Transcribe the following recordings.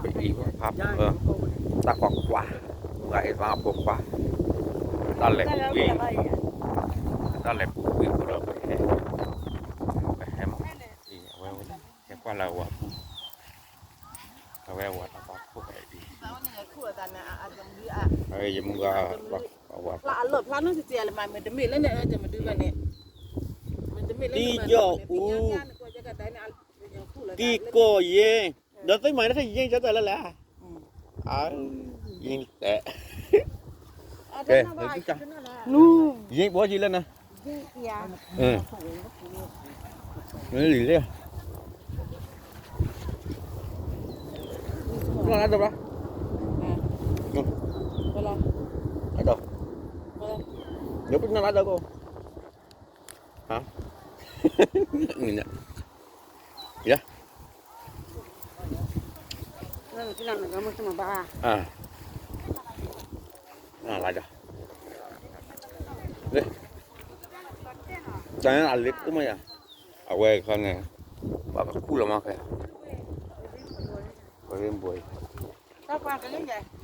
ပအံၤဖးဖး တၢ်ကွၢ်ကွၢ်, ပှၤအံၤသးအဖိခွါ, တၢ်လဲၤပူၤကွံာ်, တၢ်လဲၤပူၤကွံာ်အဃိဒီး ပဟဲ, ပဟဲမး, အံၤအဝဲ ဟဲကွၢ်လၢအဝၤပူၤ, အဝဲအဝၤတၢ်ကွၢ်ခိၣ်အံၤ, အဝဲယမုၢ်ဂၤ, အဝၤဖျါလၢဖျါန့ၣ် တမ့ၢ်လၢန့ၣ် တမ့ၢ်လၢန့ၣ် တံၢ်ကီၢ်အူ, တံၢ်ကီၢ်ယဲ, ဒီးသ့ၣ်မၤတၢ်ယဲၢ်ကၠီတၢ်လၢလဲၣ်, ယဲၢ်တဲ, ကဲ, ယဲၢ်ဘီကံလၢနၤ, လံလဲၣ်, နၤဒီး, ဒီး, ယပနၤဒီးကိး, ဟါ, နၤ, ယၤ အါ, နလၢ, တၢ်အလ့ကအိၣ်မးယၤ, အဝဲခါန့ၣ်, ပှၤကခူၣ်လီၤမးခဲ, ပရ့ဘိ, မ့ၢ်လီၤ, မ့ၢ်လီၤစဲး, တ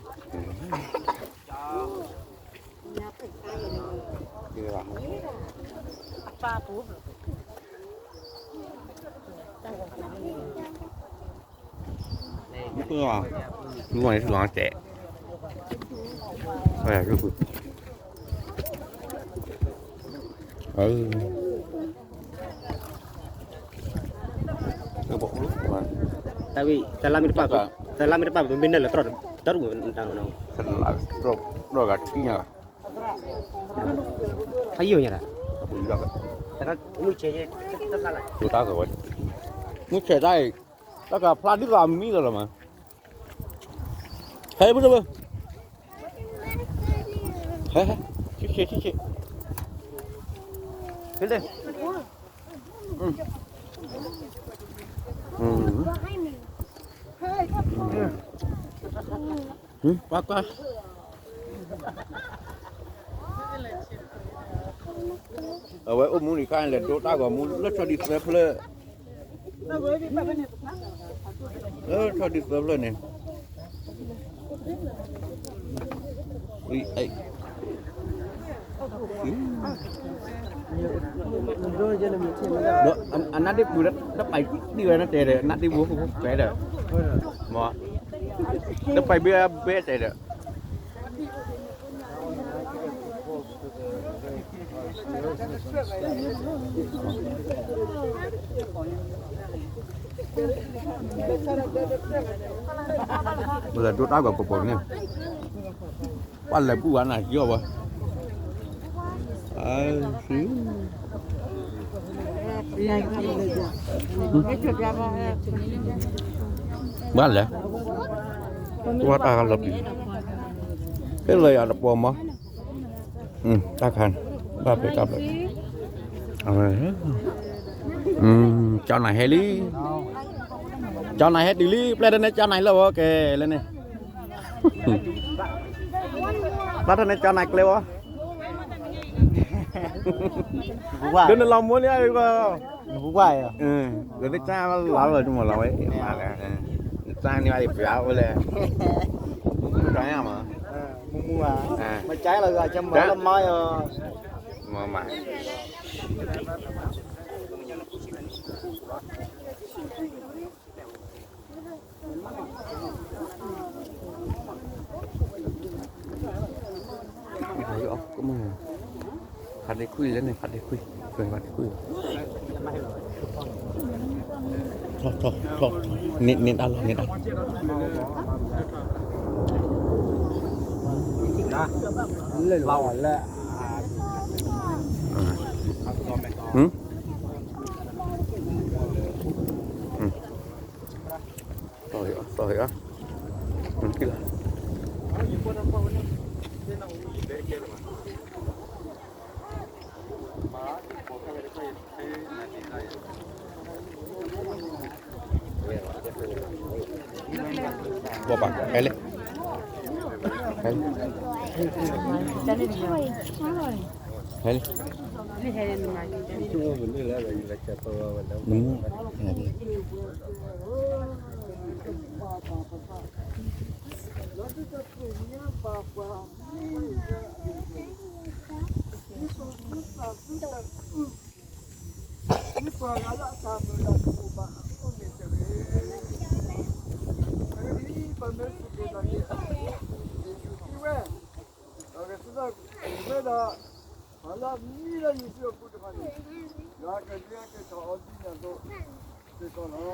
ၢ်ဝံၣ်, တၢ်လၢမ့ၢ်တပာ်, တၢ်လၢမ့ၢ်တပာ် ပမ့ၢ်နၢ်လၢတြီၢ်, တြီၢ်, တြီၢ်ဂၤထံၣ်ညါ, ဖးယံာ်ညါ, မုၢ်ဆဲးတၢ်အံၤ, တၢ်ကဖျါဒ်သိးအမံလီၤလီၤမး, ဟဲ, ဟဲ, ဟဲ, ဟဲ, ဟဲ, ဟဲ, ဟဲ, ကွၢ်ကွၢ်, အဝဲအိၣ်မူန့ၣ်ခါန့ၣ် လဲၤဒိတၢ်ဂီၤမူလၢထီၣ်ဒံးသၢဖျၢၣ်, လၢထီၣ်ဒံးသၢဖျၢၣ်န့ၣ် ဒီးအနၢ်ဒ့ၣ်ပူၤ တပာ်ဒံးဝဲနတဲဒီး အနၢ်ဒ့ၣ်ပူၤပဲဒီး, မ့ၢ်, တပာ်ဘ့ၣ်ဘဲတဲဒီး, ပလဲၤဒိတၢ်ဂီၤပပီၤန့ၣ်, ပှၤလဲၤဘူၣ်ဝဲနၤယီၢ်ဝဲ, ဘၣ်လဲၤ, ဝဲတၢ်ဂၤလီၤပျံၤ, ဟ့ၣ်လီၤယၤတပီၤမး, တၢ်ခါန့ၣ်, ဘၣ်ဖဲတၢ်ဖဲ, ကၠီနၤဟဲလံ, ကၠီနၤဟဲတုၤလံ, ပျဲၢ်တန့ၢ်ကၠီနၤလၢဝဲကဲလၢန့ၣ်, ပျဲၢ်တန့ၢ်ကၠီနၤကျဲဝဲ, ဒ်နလီၤမူလံအံၤကီး, ဒ်နကၠါလီၤလီၤတမၤလီၤဝဲ, နကၠါန့ၢ်ဘၣ်ယပျးအိၣ်လဲၣ်, မူမူဧါ, မူမူဧါ, မကၠါလီၤဂၤကမၤလၢမါအီၤ, မၤမၤ ဖးဒ့ခွံလၢန့ၣ် ဖးဒ့ခွံ, ဖးဒ့ခွံ, ထီၣ်ထီၣ်ထီၣ်, န့ၢ်တၢ်လီၤ န့ၢ်တၢ်လီၤ, လၢ, ဟ, သီၣ်ဟ့ၣ်, သီၣ်ဟ့ၣ်, နက့ၤလီၤ. ဘၣ်ဘၣ် ဟဲလံ, ဟဲလံ, ဟဲလံ, နမူ, ဟဲလံ. ပှၤပှၤပသး, လၢသုတသ့ၣ်ညါဘၣ်ပှၤမ့ၢ်လၢအဂ့ၢ်အကျိၤ, ဒ်သိးသုသးသုတအုၣ်, ဒ်ပှၤဂၤလၢအတၢ်မုၢ်လၢ်တအိၣ်ဘၣ်အသိးန့ၣ်တဂ့ၤ. အဂ့ၢ်ဒ်အံၤ, ပမ့ၢ်စူၢ်က့ၤနာ်က့ၤအသး, ယ့ၣ်ၡူးစံးဝဲ, ဒီးကစၢ်ဒၣ်ဝဲဒၣ် ပှၤလၢအမံလၢယ့ၣ်ၡူးအပူၤတဖၣ်န့ၣ်, ယွၤကဒုးဟဲက့ၤထီၣ်အီၤဒ်န့ၣ်အသိးစ့ၢ်ကီးလီၤ.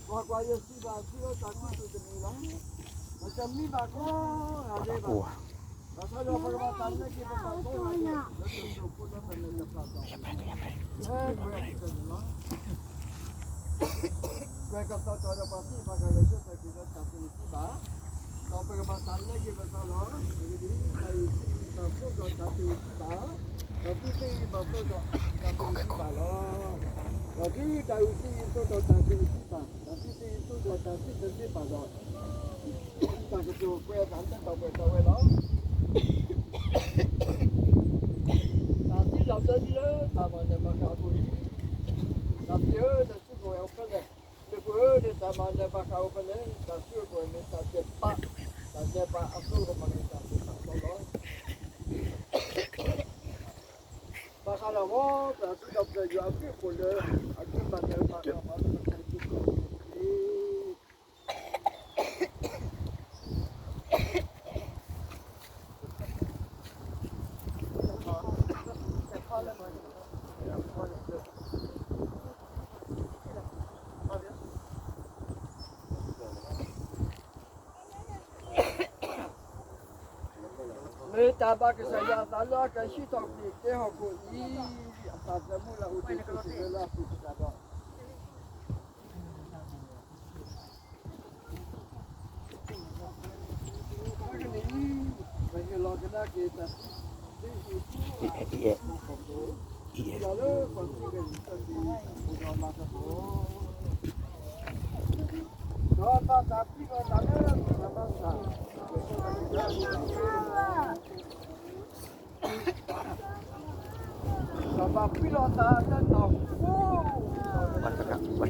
ကွၢ်ကွၢ်, ယစံးဘၣ်သုလၢတၢ်ခူသူၣ်တမံၤလီၤ. ပတမံဘၣ်ကိးဂၤဒဲးဘၣ်. ဘၣ်ဆၣ်ဒီးပကဘၣ်တၢ်လဲၤက့ၤပသးကိးဂၤဒဲးလၢတၢ်စိၢ်ဖိလၢတၢ်မဲာ်တဖၣ်ဒီး, ဟဲကွဲးအသးန့ၣ်လီၤ. ကွဲးကစီဒီးပှၤသ့ၣ်တဖၣ်ဂၤဂၤဆၢထၢၣ်က့ၤလၢတၢ်သ့ၣ်န့ၣ်သ့ဘၣ်, ဒီးပကဘၣ်တၢ်လဲၤက့ၤပသးလီၤ. အဂ့ၢ်ဒ်အံၤ, တၢ်အုၣ်သံအုၣ်သးဘၣ်ဖှိၣ်ဒီးတၢ်သံအုၣ်သံဘၣ်, ဒီးသုသ့ၣ်အုၣ်ဘၣ်ဖှိၣ်ဒီးတၢ်သံအုၣ်သံဘၣ်လီၤ. ဒီးသုတၢ်အုၣ်သံအုၣ်သံဒီးတၢ်သံအုၣ်သံဘၣ်, ဒီးသုသ့ၣ်အုၣ်သံဒီးတၢ်သံတသ့ဘၣ်ဒီး, တၢ်ကတိၤကွဲးအသးလၢတၢ်ပှဲၤထီၣ်ဝဲလီၤ. တၢ်သံလီၤဘျၢလံလၢတၢ်မၤနၢၤဘၣ်ဃးအပူၤလံ. တၢ်သံဧၢ, နစုကဝဲၤအိၣ်ဖဲလဲၣ်, နပူၤဧၢ, နတၢ်မၤနၢၤဘၣ်ဃးအိၣ်ဖဲလဲၣ်. တၢ်စုကဝဲၤမ့ၢ်တၢ်ဒဲးဘး, တၢ်ဒဲးဘးအသိးကမၤန့ၢ်တၢ်သ့ၣ်တဖၣ်အသီလီၤ. ဘၣ်ဃးဒီးမ်ပတၢ်စုဒီးပတၢ်ယွၤအဘျုးအဖှိၣ်လၢ အဘျုးမၤနၢၤဘၣ်ဃးပှၤလၢပတၢ်စုကဝဲၤန့ၣ်တက့ၢ်. လၢတၢ်ဘၣ်ကစၢ်ယွၤအသးလၢအကဟံးထီၣ်ကွံာ်ကဲဟီၣ်ခိၣ်အံၤ, အတၢ်သးသမူလၢအအိၣ်တ့ၢ်သ့ၣ်လၢအပူၤတဖၣ်ဒီး, ဒီးဘၣ်ပှံၢ်လီၤသးလၢနီၢ်ခိ, ဘၣ်တဘျီ, ဘၣ်တဘျီ, အဲၣ်ဘၣ်, အၤ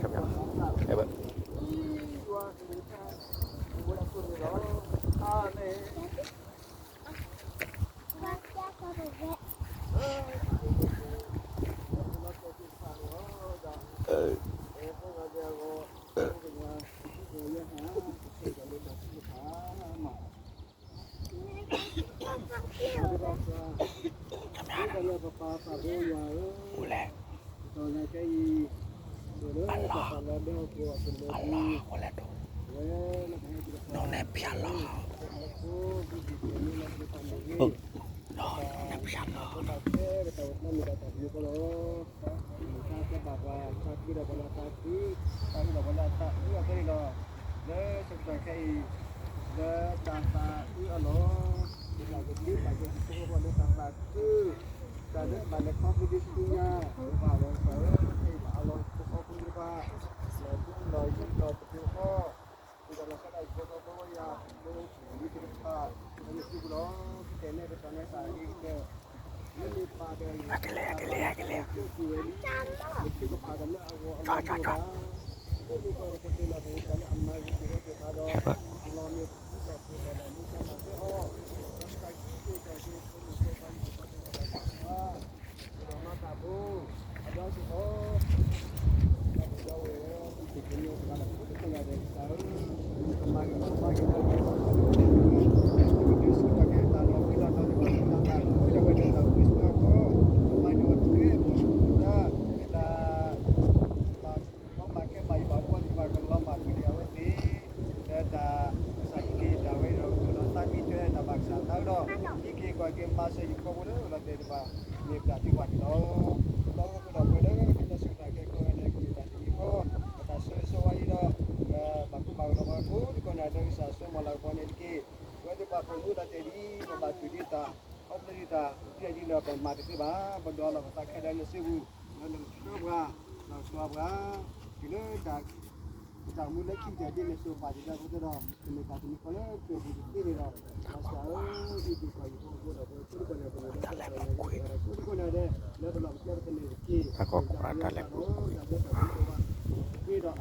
မ့ၣ်. အလီၢ်, အလီၢ်, အိၣ်လဲၣ်ဒိၣ်, နီၢ်နဲၣ်ဖၠၣ်လီၤ, နီၢ်နဲၣ်ဖၠၣ်လီၤ. တၢ်ကဲဘၣ်ပှၤသးခုဒီးပှၤလၢအသးခု, တၢ်အုၣ်ဒီးပှၤလၢအသးအုၣ်အဃိန့ၣ်ဒီး, လၢဆၢကတီၢ်ခဲအံၤ, လၢတၢ်သးအုၣ်အလီၢ်, ပတၢ်ကသ့ပာ်ကဲတံၤဖိဃီဖိလၢတၢ်သးခု, တၢ်လၢပဘၣ်လဲၤခီဖျိဒ်ဆူညါ, ပဘၣ်ဝဲကစၢ်ဧၢ, ခဲအံၤပအးလီၤဟံၣ်ဖိဃီဖိသ့ၣ်တဖၣ်, လီၤဒူလီၤယံၤလီၤပတုာ်ဃီ ဒ်သိးလီၤဆီဒၣ်တၢ်ဟံၣ်ဖိဃီဖိဝဲယၤ, လၢဟံၣ်ဖိဃီဖိသ့ၣ်တဖၣ်, လၢနစုပူၤလီၤ, ကတဲာ်နဲၣ်ပတၢ်မၤတၢ်ဂ့ၤကတၢၢ်, လၢမ့ၢ်ပာ်ဒီးအဂ့ၤကတၢၢ်, လၢမ့ၢ်ပာ်ဒီးလၢအဂီၢ်အလီၢ်တအိၣ်ဘၣ်, လၢမ့ၢ်ပာ်ဒီးပသ့ၣ်နီၣ်ထီၣ်တၢ်လၢအမၤဂ့ၤကတၢၢ်သ့ၣ်တဖၣ်ဒီး, အလီၢ်မ့ၢ်ပာ်ဒီးပသ့ၣ်နီၣ်ထီၣ်တၢ်လၢမုၢ်ကမၤသ့အီၤ, ဒီးတၢ်ကံၣ်က့ၤကီၢ်က့ၤဖိမုၣ်ဖိခွါဟံၣ်ဖိဃီဖိသ့ၣ်တဖၣ် ဒီးမၤတၢ်ဖိ, ဒီးမၤတၢ်ဖိ, အဘျီစ့ၢ်ကီး, ဒီပုၢ်ဒီဝဲၢ်, သုသ့ၣ်ညါတဂၤဒီး သုတကိးဂၤဒဲးကစၢ်ဧၢ, ကမၤကမၣ်ဘၣ်က့ၤတၢ်ဂ့ၤ, ဒုးဆူၣ်ထီၣ်က့ၤတၢ်လီၤဘှံးလီၤတီၤသ့ၣ်တဖၣ်လၢတၢ်သးခုဒီးဝဲဒၣ်တၢ်အိၣ်ဖှိၣ်စ့ၢ်ကီး, မၤန့ၢ်အီၤတက့ၢ်, တၢ် လီၤမၢ်ကဲမၤယံၤဘၣ်အဃိသ့ၣ်တဖၣ် ကလီၤမၢ်ကွံာ်န့ၢ်အဝဲသ့ၣ်, လၢတၢ်ကစၢ်ဟံးက့ၤတၢ်ဝဲဒီး ကလီၤသးကွံာ်ထွဲတၢ်ဘၣ်ကစၢ်သးဒီး, ဟံးက့ၤကွၢ်က့ၤမၤစၢၤဟံၣ်ဖိဃီဖိလၢအအိၣ်လီၤတဲာ်သ့ၣ်တဖၣ်, မ့ၢ်ပတၢ်ထုကဖၣ်န့ၣ်လီၤ. ဒီးပဒီပုၢ်ဒီဝဲၢ်လၢ ကစၢ်ယ့ၣ်ၡူးခရံာ်အမံၤ ကမ့ၢ်တၢ်တမံၤဃီ, ပတၢ်ဆိၣ်ဂ့ၤဆိၣ်ဝါအံၤဒီး ဘၣ်ကိၢ်ဘၣ်ဂီၤလီၤပှၤကိးဒံကိးဂၤဒဲး ကစၢ်ဆိၣ်မၤလၤကပီၤန့ၣ်တက့ၢ်. ပဝဲသ့ၣ်ပှၤပိာ်မုၣ်လီၤတဲာ်ဒ် ပဘၣ်တူၢ်ဒံးတၢ် ခီဖျိဒံးတၢ် ဒ်လဲၣ်ဒ်လဲၣ် ပမၤတသ့ဘၣ်, ပဒိးလီၤပသးခဲလၢာ်လၢနစုပူၤ, လၢနကဆှၢပှၤ, ဒီးကဆှၢပှၤ တုၤလၢတၢ် တၢ်မူလၢခံကတၢၢ်ဒ်န့ၣ် စိၤပာ်တံၢ်လၢအဃိသတးဒီး ပမ့ၢ်ပှၤတမံၤဃီလၢကပူၤတသ့န့ၣ်ဒီး ဘၣ်ဆၣ်ဧၢ, အံၤဒ်ပှၤဟံၣ်ဖိဃီဖိဒီး ပဝဲကိးဒံကိးဂၤဒဲး ပမ့ၢ်ဘၣ်ဆၣ်သနာ်က့ ကိးဒံကိးဂၤဒဲး လၢပလီၢ်ပကျဲပသန့ၢ်တက့ၢ်, တၢ်လၢတၢ်လီၢ် တၢ်လၢတၢ်ပှဲၤပှဲၤ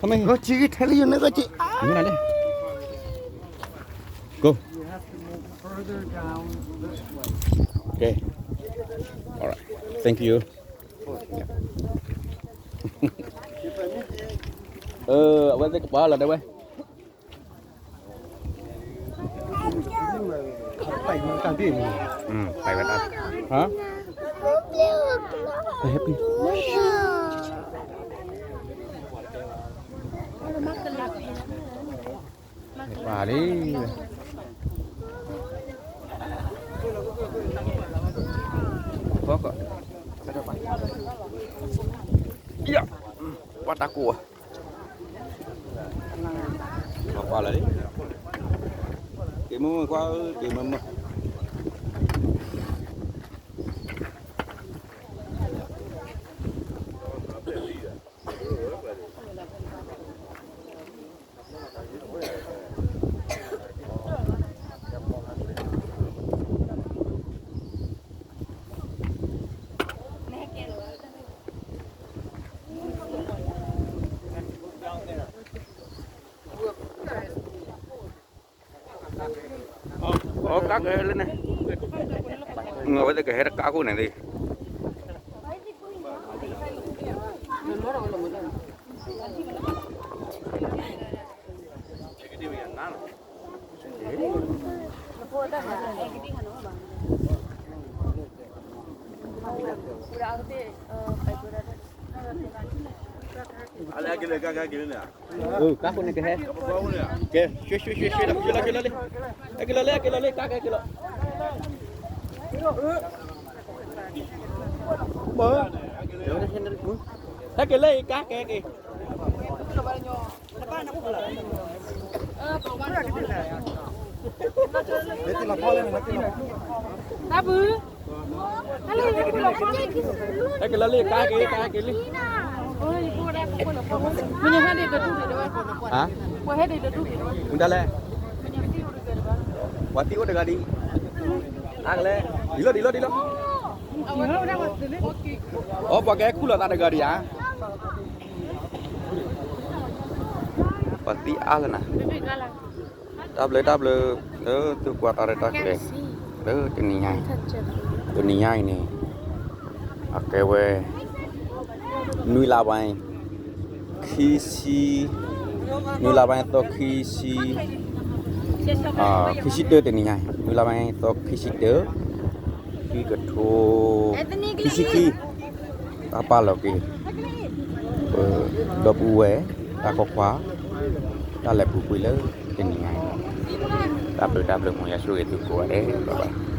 Come here. Go, Chigi, tell you, go, Chigi. Come on, go. You have to move further down this way. Okay. All right. Thank you. အဝဲသ့ၣ်ကပၤလီၤဒၣ်ဝဲ ပဝဲတၢ် ဟါ happy ပၤလံ ဖီကီး ယၤ ပှၤတၢ်ကိၢ် ပှၤလၢ က့ၤမုၢ်မုၢ်ကွၢ်ဧၢ က့ၤမုၢ်မုၢ် အိ ကါကဲလၢန့ၣ် အဝဲသ့ၣ်ကဟဲတကါခိၣ်န့ၣ်သ့ၣ် ကါခိၣ်န့ၣ်ကဟဲ ကဲ ရွှ့ၣ်ရွှ့ၣ်ရွှ့ၣ်ရွှ့ၣ်လီၤ ရွှ့ၣ်လီၤ ရွှ့ၣ်လီၤလံ ဟဲက့ၤလီၤလံ ဟဲက့ၤလီၤလံ ကါကဲက့ၤလီၤ ဟဲက့ၤလၢကါကဲက့ၤ တၢ်ဘု ဟဲက့ၤလၢလံ ကါက့ၤ ကါက့ၤလံ. ဟါ, မူဒါလဲၣ်, ပှၤသံအိၣ်တဂၤဒံး, အါကလဲၣ်, ဒ်လီၤ ဒ်လီၤ ဒ်လီၤ. အိ ပှၤကဟဲခူၣ်လီၤသးတဂၤဒံးဧါ. ပှၤသံအါလၢနၤ, တၢ်ဘျုးတၢ်ဘျုး လၢသုကွၢ်တၢ်ရဲၣ်တၢ်ကျဲၤ လၢတနံၤညါအံၤ, တနံၤညါအံၤန့ၣ် အကဲဝဲ နွံလါပိုင်း ခံဆံ, နွံလါပိုင်း သီ ခံဆံ, ခံဆံတၢ တနံၤညါအံၤ နွံလါပိုင်း သီ ခံဆံတၢ ခံကထိ ခံဆံခံ, တၢ်ပာ်လီၤက့ၤ ပဒီပုၢ်ဝဲၢ် တၢ်ခိခွါ တၢ်လဲၤပူၤကွံာ်လၢတနံၤညါအံၤ, တၢ်ဘျုးတၢ်ဘျုး မ်ယွၤဆိၣ်ဂ့ၤသုကိးဂၤဒဲး bye bye.